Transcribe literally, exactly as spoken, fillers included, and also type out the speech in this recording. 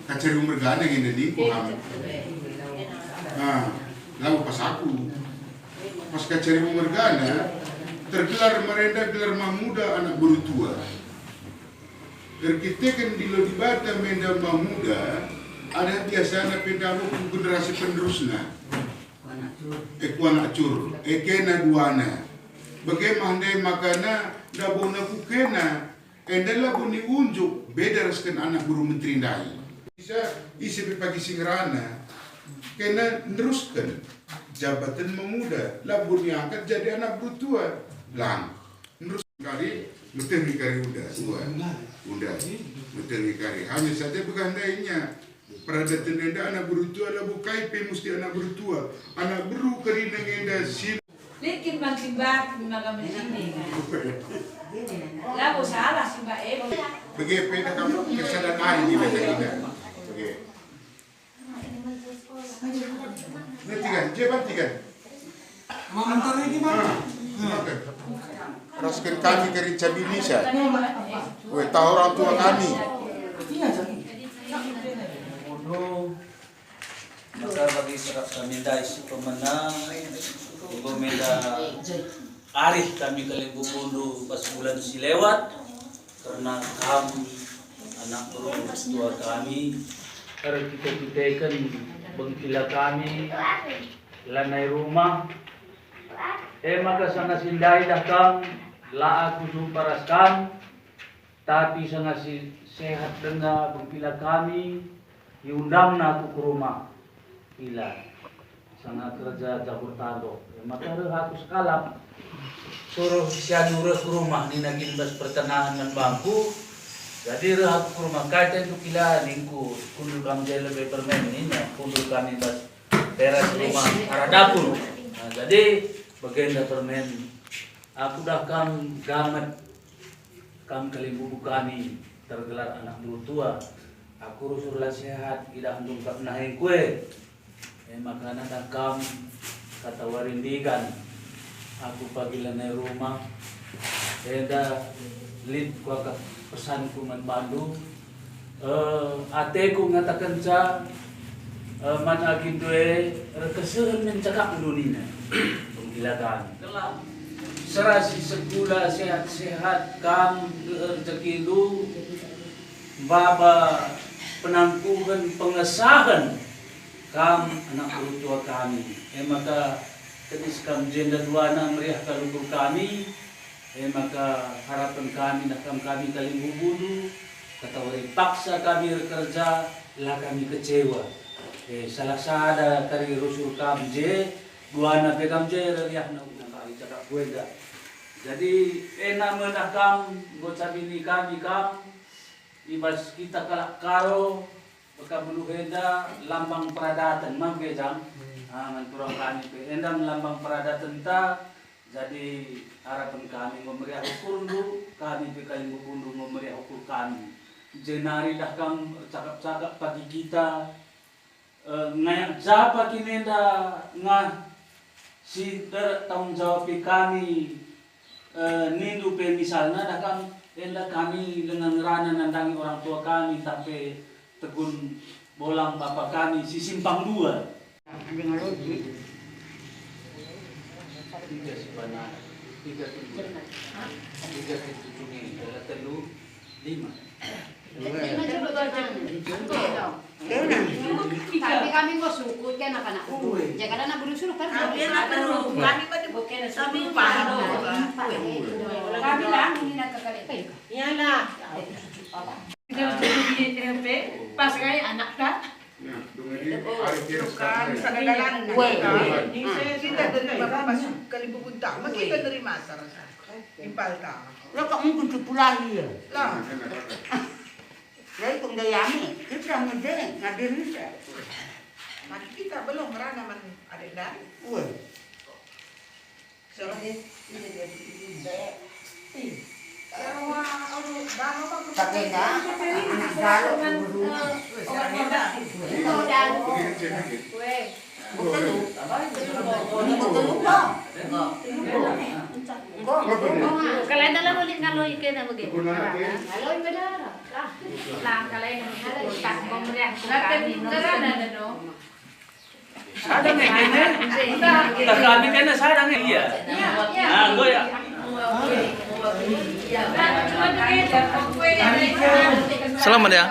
Kacaribu mergana nge ningku ham. Ah, labo pas aku. Pas kacaribu mergana, tergelar merenda gelar Mamuda anak beru tua. Erkiteken dilo Dibata menda Mamuda, ada biasana pe dabo ku generasi penerusna. Eh, ku anak cur, eh, kena duana. Bage mah ndai makana dabona ku kena, enda labo ni unjuk beda rasken anak beru menteri ndai. Ise, ise pe pagi si ngerana, kena nerusken jabaten Mamuda, labo niangkat jadi anak beru tua. Lang. Nerus kari, meteh nge kari unda, ua. Unda, meteh nge kari. Hanya saja begah ndainya. Peradaten enda anak beru tua labo kai pe musti anak beru tua. Anak beru kerina nge enda si Likin bang si bak maka mejine kan. Labo salah si bak e. Bage pe da kam kesadaran ari di mata ina. Bage. Nanti kan, dia banti kan? Mama tahu ini, Bang. Ah, silakan. Rasken kami kerinca binisa. Weh, tahu orang tua kami. Iya, Cak. Bodoh. Maka bagi sikap kami ndai si pemena, enggo menda arih kami kalimbubu bas bulan si lewat, kerna kam anak beru tua kami, erkite-kiteken bengkila kami lanai rumah. E maka sanga si ndai dah kam, la aku jumpa ras kam, tapi sanga si sehat denga bengkila kami, iundangna aku ku rumah. Ila, sanga kerja campur tanduk. E maka reh aku sekalak. Suruh si anu reh ku rumah, nina kin bas pertengahen man bangku. Jadi reh aku ku rumah, kai tentu kila ningku, kundul kam je lebe permen, nina kundul kami bas teras rumah arah dapur. Nah, jadi bagenda permen. Aku dah kam gamet, kam kalimbubu kami, tergelar anak beru tua. Aku rusur la sehat, idah ndungkap nahengku e. E maka dah kam katawari ndigan. Aku pagi lanai rumah. Enda lit kuakap pesanku man bandu. Eh, ateku ngatakenca, eh, man agindu e, erkesehen min cakapndu nina. Penggilakan. Serasi sekula sehat-sehat kam, eh, rejekindu, baba penangkuhen pengesahen kam anak beru tua kami. E maka tedis kam jenda duana meriah kal ukur kami, E maka harapen kami dah kam kami kalimbubundu, katawari paksa kami erkerja, la kami kecewa. E, salah sada kari rusur kam je, duana pe kam je, reriahna ukur kami cakap kuenda. Jadi, ena me dah kam, enggo cabini kami kam, i bas kita kalak Karo, Maka beluh enda lambang peradaten, mam bejang. Hmm. Ah, man turang kami pe. Enda lambang peradaten ta, jadi harapen kami enggo meriah ukurndu, kami pe kalimbubundu enggo meriah ukur kami. Jenari dah kam ercakap-cakap pagi kita, eh, ngayak japa kin enda ngah si derek tanggung jawab kami, eh, nindu pe misalna dah kam, enda kami lenga ngerana nandangi orang tua kami, tah pe tegun bolang bapa kami si simpang dua. Adi ngaloji. Tiga sibana, tiga tujuh. Tiga tujuh, telu, lima. Tapi kami enggo sukut kan anak-anak. Ue. Jangan anak beru suruh kan. Kami anak beru, kami mati bukan sami paham. Kami lah ini nak kekali. Iyalah. Kita jadi di R T, pas kayak anak tak. Nah, dengan ini, hari kira sekarang. Ue. Kita terima masuk kali bubunta. Mungkin kita terima asal. Impal ta. Lo kok mungkin cupulahi ya? Lah. Lah, itu ndai ami, kita ngedeng, ngadir nisa. Maka kita belum merana man adik ndai. Weh. Salah. Sarwa, aduh, dano, Bang. Pakai dah, anak galo, guru. Weh. Betul. Betul, Bang. Kalai dalam ulit ngaloi kena bagi. Ngaloi benar. Lah, lah, kalai ngaloi. Sadang ya kene? Entah kami kene sadang ya? Iya. Nah, enggo ya. Selamat ya.